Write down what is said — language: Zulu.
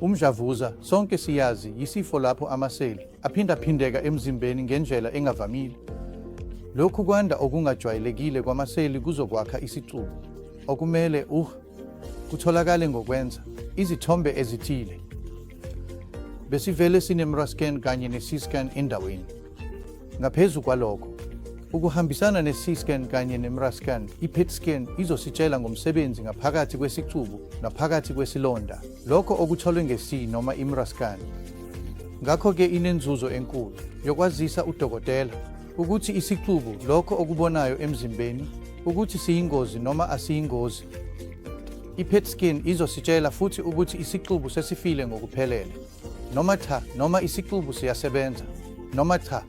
Umdlavuza, sonke siyazi, yisifo lapho amaseli aphindaphindeka emzimbeni ngendlela engavamile. Lokhu kwanda okungajwayelekile kwamaseli kuzokwakha isicubu okumele kutholakale ngokwenza izithombe ezithile. Besivele sine-MRI scan kanye ne-C-scan endaweni. Ngaphezu kwalokho, ukuhambisana ne-C-scan kanye ne-MRI scan, i-PET scan izositshela ngomsebenzi ngaphakathi kwesicubu naphakathi kwesilonda, lokho okutholwe nge-C noma i-MRI scan. Ngakho-ke inenzuzo enkulu yokwazisa udokotela ukuthi isicubu, lokho okubonayo emzimbeni, ukuthi siyingozi noma asiyingozi. I-PET scan izositshela futhi ukuthi isicubu sesifile ngokuphelele noma cha, noma isicubu siyasebenza noma cha.